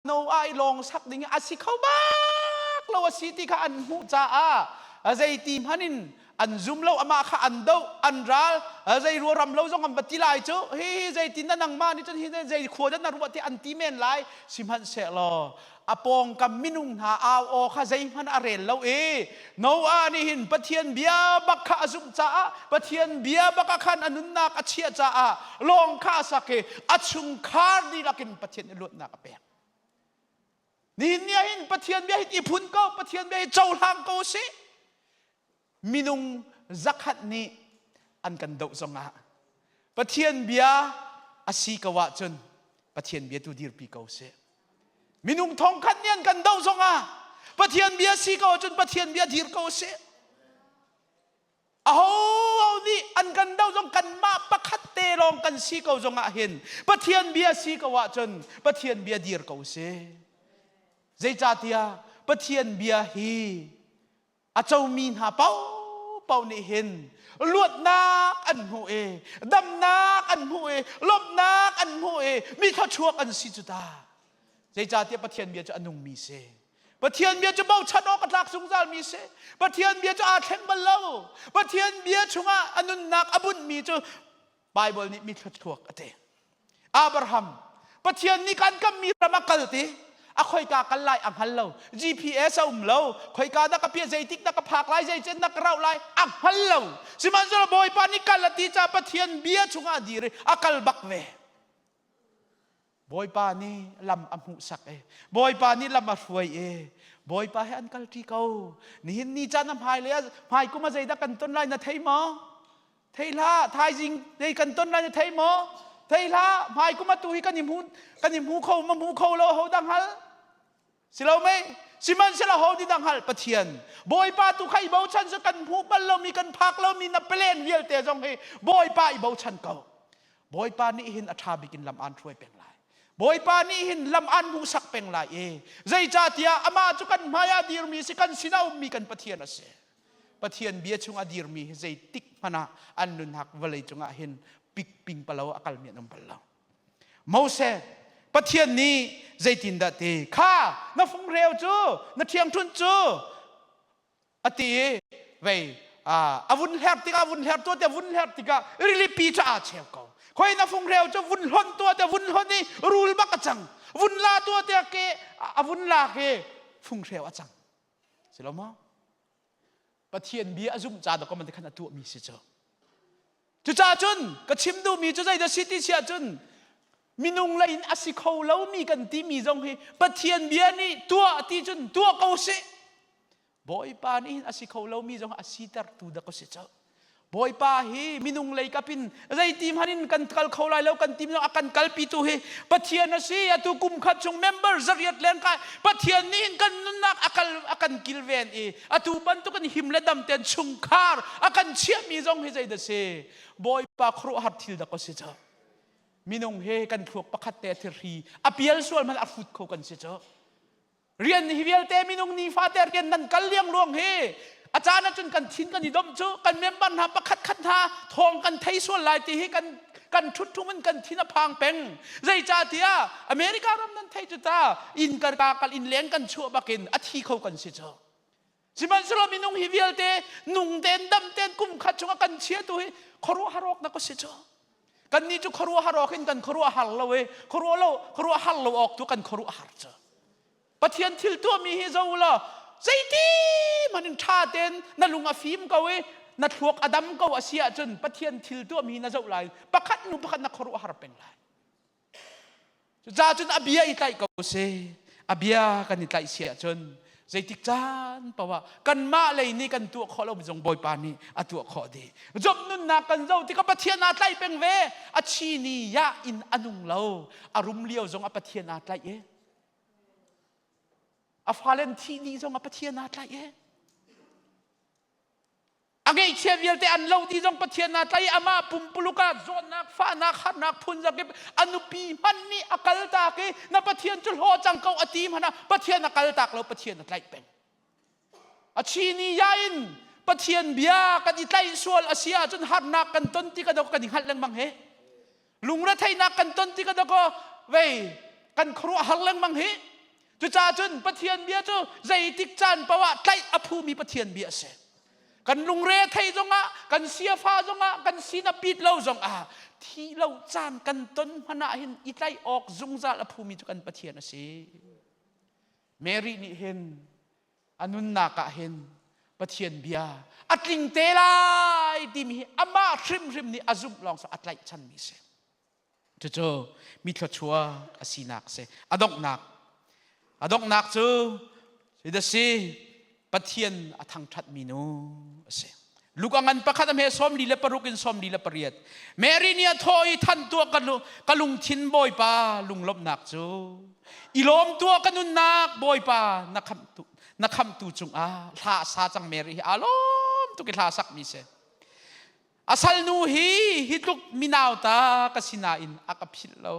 Noah i lawng sak ding a si kho bak lo a si ti kha an hmuh caah zeiti hmanh in an zum lo amah kha an doh an ral zei ruaram lo zong an va ti lai cu hi zeitin na nangmah nih cun hi zei khua dah na ruah ti an ti men lai sihmanhsehlaw a pawngkam minung hna au aw kha zeihmanh a rel lo i Noah nih hin Pathian bia bak kha a zumh caah Pathian bia bak ah khan a nunnak a chiah caah lawng kha a sak i a chungkhar dihlak in Pathian nih luatnak a pek. Nihin ni ah hin Pathian bia hi i phun ko Pathian bia hi cohlang ko sih minung zakhat nih an kan doh zongah Pathian bia a si ko ahcun Pathian bia tu dirpi ko sih. Minung thongkhat nih an kan doh zongah Pathian bia si ko ahcun Pathian bia dir ko sih. Aho nih an kan doh zong kanmah pakhat te lawng kan si ko zongah hin Pathian bia si ko ahcun Pathian bia dir ko sih. Zeicahtiah Pathian bia hi a comi hna paohpaoh nih hin luatnak an hmu i damnak an hmu i lawmhnak an hmu i mi thluachuak an si cu ta. Zeicahtiah Pathian bia cu a nungmi si. Pathian bia cu bochan awk a tlak zungzalmi si. Pathian bia cu aa thleng bal lo. Pathian bia chungah a nunnak a bunhmi cu Bible nih mi thluachuak a ti. Abraham Pathian nih kan kammi ram a kal ti a khoika kal lai a hngal lo GPS a um lo khoika dah ka pia zeitik dah ka phak lai zeicen dah ka rauh lai a hngal lo sihmanhsehlaw Bawipa nih kal a ti caah Pathian bia chungah a dir i a kal bak ve Bawipa nih lam a hmuhsak i Bawipa nih lam a hruai i Bawipa he an kalṭi ko. Nihin ni caan a hmailei ah hmaikum ah zeidah kan ton lai na thei maw? Thei hlah, thaizing zei kan ton lai na thei maw? Thei hlah, hmaikum atu hi kan i hmu kan i hmu kho ma hmu kho lo ho dah hngal? Si lo mei? Sihmanhsehlaw ho nih dah hngalh Pathian? Bawipa tu kha i bochan cu kan hmuh bal lomi kan phak lomi na plan vialte zong hi Bawipa i bochan ko. Bawipa nih hin a ṭha bik in lam aan hruai peng lai. Bawipa nih hin lam aan hmuhsak peng lai i zeicahtiah amah cu kan hmai ah dirmi si kan sinah ummi kan Pathian a si. Pathian bia chung a dirmi hi zeitik hmanh ah an nunhak vawlei cungah hin pikping palo a kalmi an um bal lo. Moses Pathian nih zeitindah ti kha na funghreu cu na ṭhiangṭhunh cu a ti i vei a vun hler tikah vun hler tuah tiah vun hler tikah rilipi cu aa cheu ko khoi na funghreu cu vun hlonh tuah tiah vun hlonh i rul bak a cang vun la tuah tiah ke a vun lak i funghreu a cang si lo maw Pathian bia a zumh ca document khan a tuahmi si cu Cucaah cun ka chim duhmi cu zeidah si ti si ahcun minung lei in a si kho lomi kan timi zong hi Pathian bia nih tuah ti cun tuah ko sih. Bawipa nih hin a si kho lomi zong a sitertu dah ko si cu. Bawipa hi minung lei kap in zeiti hmanh in kan kal kho lai lo kan ti zong a kan kalpitu hi Pathian a si. Atu kum khat chung member zariat leng kai Pathian nih hin kan nunnak a kal a kan kilven i atu bantuk in him le dam ten chungkhar a kan chiahmi zong hi zeidah si Bawipa khuaruahhar thil dah ko si cu minung he kan thluak pakhat te thirhri a pial sual hmanh a fut kho kan si cu rian hi vialte minung nifate rian nan kal liang luang hi a caan ahcun kan thin kan i domh cu kan member hna pakhat khat hna thawng kan thei sual lai ti hi kan kan ṭhut ṭhum in kan thin a phang peng zeicahtiah America ram nan thei cu ta inn kan ka kal inn leng kan chuah bakin a thi kho kan si cu sihmanhsehlaw minung hi vialte nung ten dam ten kum khat chungah kan chia tu hi khuaruahhar awk na ko si cu kannih cu khuaruahhar awk in kan khuaruah har lo i khuaruah lo khuaruah har lo awk tu kan khuaruah har cu Pathian thil tuahmi hi zo law zeiti hmanh in ṭha tein na lung a fim ko i na thluak a dam ko a si ahcun Pathian thil tuahmi hi na zoh lai pakhat hnu pakhat na khuaruah har peng lai. Cucaah cun a bia i tlaih ko si. A bia kan i tlaih si ahcun zeitik caan paoh ah kanmah lei nih kan tuah khawh lomi zong Bawipa nih a tuah khawh dih. Job nunnak kan zoh tikah Pathian aa tlaih peng ve. A chi ni ya in a nung lo. A rum lio zong a Pathian aa tlaih i a fale an thih dih zong a Pathian aa tlaih i A ngeihchia vialte an lo ti zong Pathian aa tlai amah pumpuluk ah zawtnak fahnak harnak phun zakip a nupi hmanh nih a kaltak i na Pathian cu hlaw cang ko a ti hmanh ah Pathian a kaltak lo Pathian a tlaih peng. A chini ya in Pathian bia kan i tlaih sual a si ahcun harnak kan ton ti ka dok kan i hngalh lengmang he. Lungretheihnak kan ton ti ka dok vei kan khuaruah har lengmang hi. Cucaah cun Pathian bia cu zeitik caan paoh ah tlaih a phumi Pathian bia a si. Kan lungre thei zongah, kan siafa zongah, kan sin a pit lo zongah thi lo caan kan ton hmanh ah hin i tlaih awk zungzal a phumi cu kan Pathian a si. Mary nih hin a nunnak ah hin Pathian bia a tling te lai timi hi amah hrimhrim nih a zumh lawng a tlaihchanmi a si. Cucu mi thluachuak a sinak a si. A donghnak. A donghnak cu zeidah si? Pathian a thangṭhatmi nu a si. Luka ngan pakhat a hme 46 in 48. Mary nih a thawh i than tuah ka lungthin Bawipa lunglawmhnak cu i lawm tuah ka nunnak Bawipa na khamhtu na khamhtu cungah hla sa cang Mary hi aa lawm tuk i hla sakmi si. A salnu hi hi tluk minauta ka si nain a ka philh lo.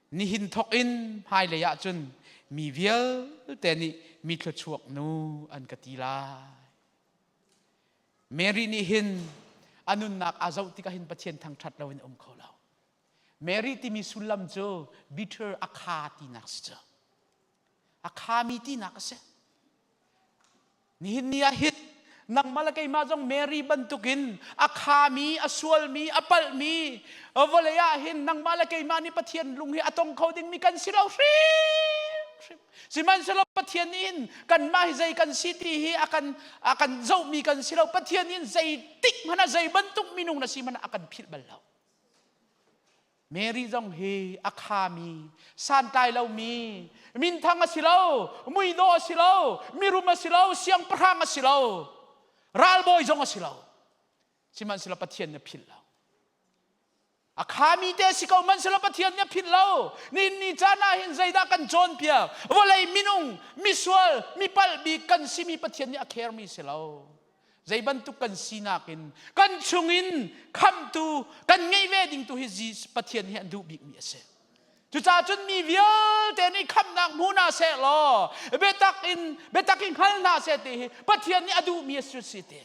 Nihin thawk in hmailei ah cun mi vialte nih mi thluachuak nu an ka ti lai. Mary nih hin a nunnak aa zoh tikah hin Pathian thangṭhat loin a um kho lo. Mary timi sullam cu bitter a kha tinak si cu. A khami tinak a si. Nihin ni ah hin nangmah le keimah zong Mary bantukin a khami, a sualmi, a palhmi vawlei ah hin nangmah le keimah nih Pathian lung hi a tong kho dingmi kan si lo hrimhrim. Sihmanhsehlaw Pathian nih hin kanmah hi zei kan si ti hi a kan a kan zohmi kan si lo. Pathian nih hin zeitik hmanh ah zei bantuk minung na si hmanh ah a kan philh bal lo. Mary zong hi a khami, santlai lomi, minthang a si lo, muidawh a si lo, mirum a si lo, siangpahrang a si lo, ralbawi zong a si lo. Sihmanhsehlaw Pathian nih a philh lo. A khami te si ko hmanhsehlaw Pathian nih a philh lo. Nihin ni caan ah hin zeidah kan cawnpiak? Vawlei minung, misual, mipalh bik kan simi Pathian nih a khermi si lo. Zei bantuk kan sinak in kan chungin khamhtu kan ngeih ve ding tu hi Pathian hi an duh bikmi a si. Cucaah cun mi vialte nih khamhnak hmu hna seh law biatak in biatak in hngal hna seh ti hi Pathian nih a duhmi a si si ti.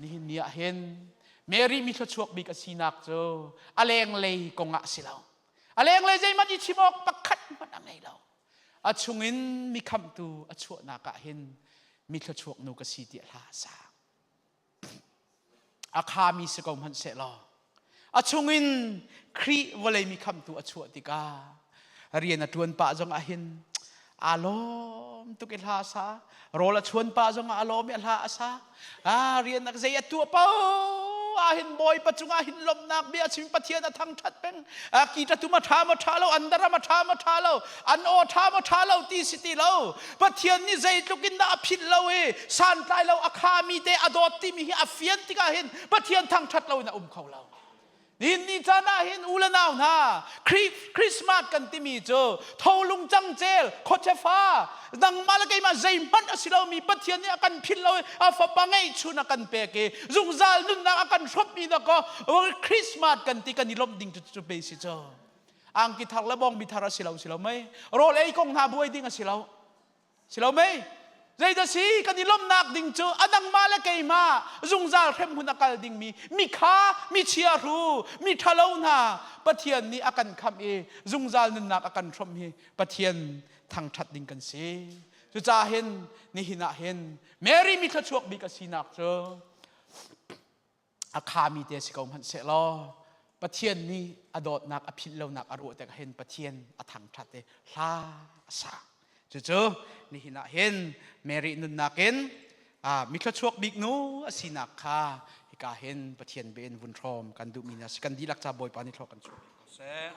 Nihin ni ah hin Mary mi thluachuak bik a sinak cu a lenglei kong ah a si lo. A lenglei zeihmanh i chim awk pakhat hmanh a ngei lo. A chungin mi khamhtu a chuahnak ah hin mi thluachuak nu ka si ti hla sa. A khami si ko hmanh seh law a chungin Khrih vawlei mi khamhtu a chuah tikah rian a ṭuan pah zong ah hin aa lawm tuk i hla a sa rawl a chuan pah zong ah a lawm i a hla a sa ah rian a zei a tuah paoh ah hin Bawipa cungah hin lawmhnak bia chim Pathian a thangṭhat peng ki ṭatum a ṭha maw ṭha lo an daram a ṭha maw ṭha lo an aw ṭha maw ṭha lo ti si ti lo Pathian nih zeitluk in dah a philh lo i santlai lo a khami te a dawt timi hi a fian tikah hin Pathian thangṭhat lo in a um kho lo Nihin ni caan ah hin u le nau hna Christmas kan timi cu tholung cangcel khuachefa nangmah le keimah zeihmanh a si lomi Pathian nih a kan philh lo i a fapa ngeihchun a kan pek i zungzal nunnak a kan hrawmhmi dah kaw Christmas kan ti kan i lawmh ding cu cu pe si cu angki thar le bawngbi thar a si lo si lo mei rawl ei kong hna buai ding a si lo Si lo mei? Zeidah si kan i lawmhnak ding cu a nangmah le keimah zungzal hremhmun a kal dingmi mikha, mi chiahru, mi ṭhalo hna Pathian nih a kan khamh i zungzal nunnak a kan hrawmh hi Pathian thangṭhat ding kan si. Cucaah hin nihin ah hin Mary mi thluachuak bik a sinak cu a khami te si ko hmanh seh law Pathian nih a dawtnak a philh lonak a ruah tikah hin Pathian a thangṭhat i hla a sa. Cucu nihin ah hin Mary nunnak in mi thluachuak bik nu a sinak kha hika hin Pathian bia in vun hrawm kan duhmi na si. Kan dihlak ca Bawipa nih thlua kan chuah ko seh.